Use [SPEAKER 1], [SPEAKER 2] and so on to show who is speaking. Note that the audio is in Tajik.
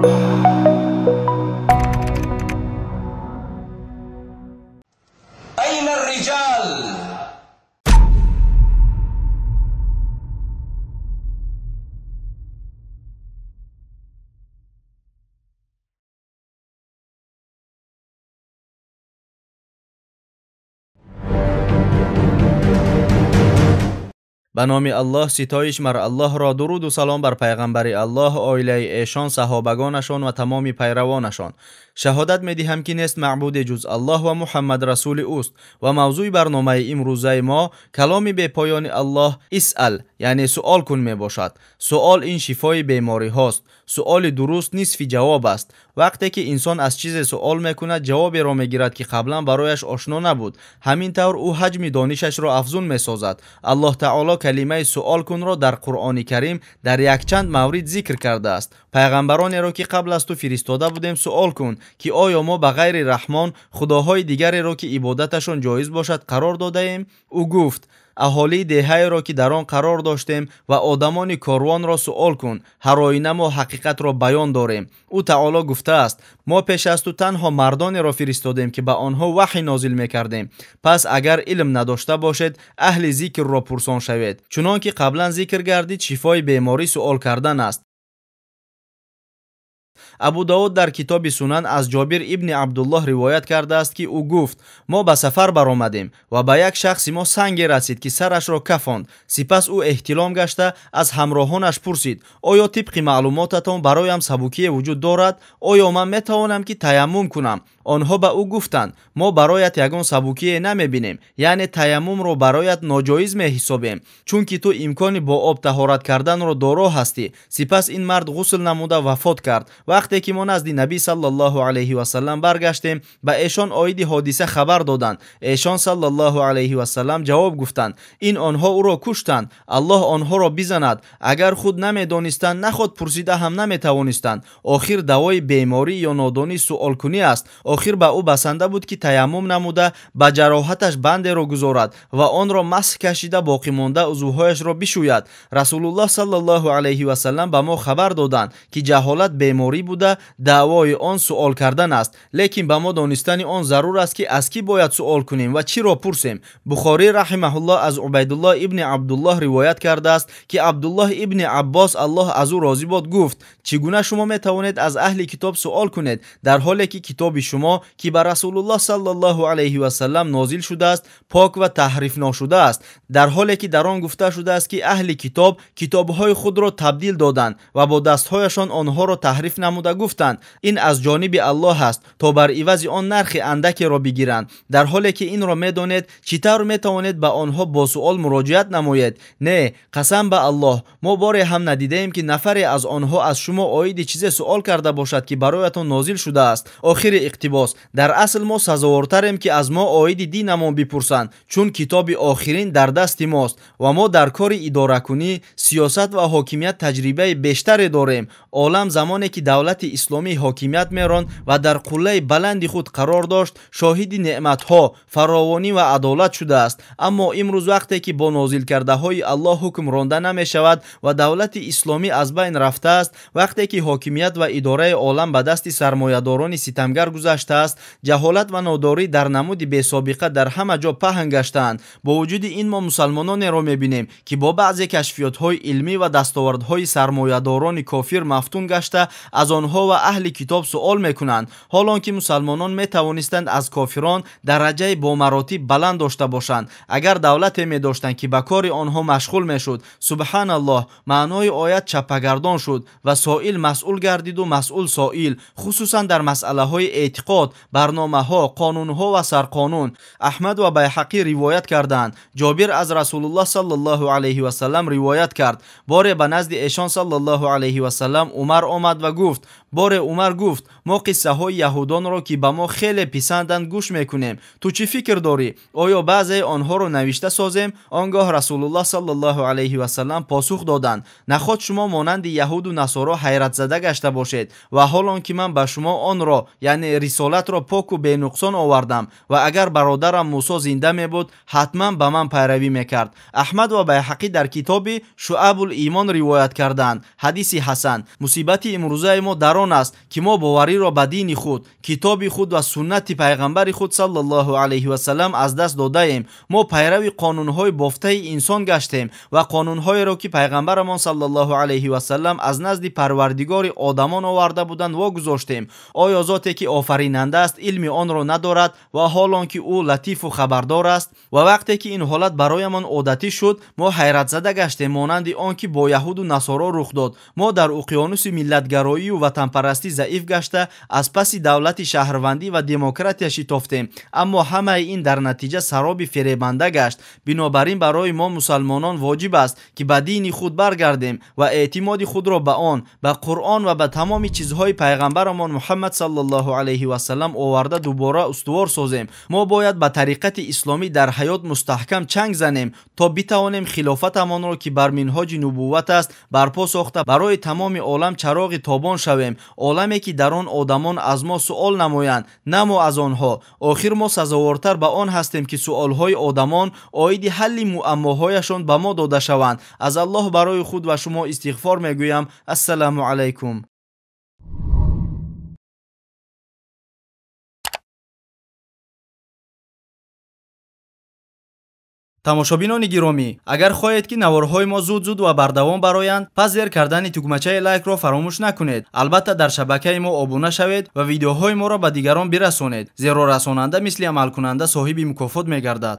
[SPEAKER 1] أين الرجال؟
[SPEAKER 2] به نام الله ستایش مر الله را، درود و سلام بر پیغمبر الله، عائله ایشان، صحابگانشان و تمام پیروانشان. شهادت میدهم که نیست معبود جز الله و محمد رسول اوست. و موضوع برنامه امروزه ما کلام بی پایان الله اسأل، یعنی سؤال کن می باشد. سؤال این شفای بیماری هاست. سؤال درست نصف جواب است. وقتی که انسان از چیز سؤال میکند جوابی را میگیرد که قبلا برایش آشنا نبود. همین طور او حجم دانشش را افزون میسازد. الله تعالی کلمه سؤال کن را در قرآن کریم در یک چند مورد ذکر کرده است. پیغمبرانی را که قبل از تو فرستاده بودیم سؤال کن که آیا ما به غیر رحمان خداهای دیگری را که عبادتشان جایز باشد قرار داده ایم؟ او گفت اهالی دهه را که در آن قرار داشتیم و آدمان کاروان را سؤال کن، هر آینه ما حقیقت را بیان داریم. او تعالی گفته است ما پیش از تو تنها مردانی را فرستادیم که به آنها وحی نازل میکردیم. پس اگر علم نداشته باشید اهل ذکر را پرسان شوید. چنان که قبلا ذکر گردید شفای بیماری سؤال کردن است. ابو داود در کتاب سنن از جابر ابن عبدالله روایت کرده است که او گفت ما به سفر برآمدیم و به یک شخص ما سنگ رسید که سرش را کفاند. سپس او احتلام گشته از همراهانش پرسید آیا طبق معلوماتتان برایم سبکی وجود دارد؟ آیا من میتوانم که تیمم کنم؟ آنها به او گفتند ما برایت یگان سبکی نمیبینیم، یعنی تیمم را برایت ناجایز میحسابیم، چون که تو امکان با آب طهارت کردن را دارا هستی. سپس این مرد غسل نموده وفات کرد. وقتی که ما نزد نبی صلی الله علیه و سلم برگشتیم به ایشان عاید حادثه خبر دادند. ایشان صلی الله علیه و سلم جواب گفتند این آنها او را کشتند، الله آنها را بزند. اگر خود نمیدانستند نخود پرسیده هم نمیتوانستند. آخر دوای بیماری یا نادانی سؤال کنی است. آخر به او بسنده بود که تیمم نموده به جراحتش بند را گذارد و آن را مسح کشیده باقی مانده عضوهایش را بشوید. رسول الله صلی الله علیه و سلم به ما خبر دادند که جهالت بیماری بوده، دعوای آن سؤال کردن است، لیکن به ما دانستن آن ضرور است که از کی باید سؤال کنیم و چی را پرسیم. بخاری رحمه الله از عبیدالله ابن عبدالله روایت کرده است که عبدالله ابن عباس الله از او راضی باد گفت چگونه شما می توانید از اهل کتاب سؤال کنید در حالی که کتاب شما که بر رسول الله صلی الله علیه و سلم نازل شده است پاک و تحریف نشده است، در حالی که در آن گفته شده است که اهل کتاب کتابهای خود را تبدیل دادند و با دستهایشان آنها را تحریف نموده گفتند این از جانب الله است تا بر عوض آن نرخ اندکی را بگیرند. در حالی که این را میدانید چطور میتوانید به آنها با سؤال مراجعت نمایید؟ نه، قسم به الله ما باری هم ندیدیم که نفری از آنها از شما عاید چیز سؤال کرده باشد که برایتان نازل شده است. آخر اقتباس. در اصل ما سزاوارتریم که از ما عاید دینمان بپرسند، چون کتاب آخرین در دست ماست و ما در کار اداره کنی، سیاست و حاکمیت تجربه بیشتری داریم. عالم زمانی که دولت اسلامی حاکمیت میراند و در قله بلند خود قرار داشت شاهد نعمتها، فراوانی و عدالت شده است. اما امروز وقتی که با نازل کرده های الله حکم رانده نمی شود و دولت اسلامی از بین رفته است، وقتی که حاکمیت و اداره عالم به دست سرمایه‌داران ستمگر گذشته است، جهالت و ناداری در نمود بی سابقه در همه جا پهن گشتند. با وجود این ما مسلمانان را میبینیم که با بعضی کشفیات های علمی و دستاوردهای سرمایه‌داران کافر مفتون گشته از آنها و اهل کتاب سؤال میکنند، حالان که مسلمانان میتوانستند از کافران درجه با مراتب بلند داشته باشند اگر دولت می داشتند که به کار آنها مشغول میشد. سبحان الله، معنای آیت چپگردان شد و سائل مسئول گردید و مسئول سائل، خصوصا در مسئله های اعتقاد، برنامه ها، قانون ها و سرقانون. احمد و بیهقی روایت کردند جابر از رسول الله صلی الله علیه و سلم روایت کرد باره به نزد ایشان صلی الله علیه و سلم عمر آمد و گفت بار عمر گفت ما قصه های یهودان را که به ما خیلی پسندند گوش میکنیم، تو چی فکر داری؟ آیا بعضی آنها را نوشته سازیم؟ آنگاه رسول الله صلی الله علیه و سلم پاسخ دادند نخواد شما مانند یهود و نصارا حیرت زده گشته باشید و حال آن که من به شما آن را یعنی رسالت را پاک و بی نقصان آوردم و اگر برادرم موسی زنده می بود حتما به من پیروی میکرد. احمد و بیهقی در کتاب شعب الایمان روایت کردند. حدیث حسن. مصیبت امروزه ما мо дар он аст, ки мо бовариро ба дини худ, китоби худ ва суннати пайғамбари худ саллаллоҳу алайҳи васаллам аз даст додаем. Мо пайрави қонунҳои бофтаи инсон гаштем ва қонунҳоеро, ки пайғамбарамон саллаллоҳу алайҳи васаллам аз назди Парвардигори одамон оварда буданд, вогузоштем. Оё зоте ки офаринанда аст, илми онро надорад ва ҳол он ки ӯ латифу хабардор аст? Ва вақте ки ин ҳолат бароямон одатӣ шуд, мо ҳайратзада гаштем, монанди он ки бо яҳуду насоро рух дод. Мо дар уқёнуси миллатгароию ватанпарастӣ заиф гашта, аз паси давлати шаҳрвандӣ ва демократия шитофтем, аммо ҳамаи ин дар натиҷа сароби фиребанда гашт. Бинобар ин барои мо мусалмонон воҷиб аст, ки ба дини худ баргардем ва эътимоди худро ба он, ба Қуръон ва ба тамоми чизҳои пайғамбарамон Муҳаммад саллаллоҳу алайҳи васаллам оварда дубора устувор созем. Мо бояд ба тариқати исломӣ дар ҳаёт мустаҳкам чанг занем, то битавонем хилофатамонро, ки бар минҳоҷи нубувват аст, барпо сохта, барои тамоми олам чароғи тобон шавем, оламе ки дар он одамон аз мо суол намоянд, на мо аз онҳо. Охир мо сазовортар ба он ҳастем, ки суолҳои одамон оиди ҳалли муаммоҳояшон ба мо дода шаванд. Аз Аллоҳ барои худ ва шумо истиғфор мегӯям. Ассалому алайкум. Тамошобинони гиромӣ, агар хоҳед, ки наворҳои мо зуд-зуд ва бардавом бароянд, пас зер кардани тугмачаи лайкро фаромӯш накунед. Албатта, дар шабакаи мо обуна шавед ва видеоҳои моро ба дигарон бирасонед, зеро расонанда мисли амалкунанда соҳиби мукофот мегардад.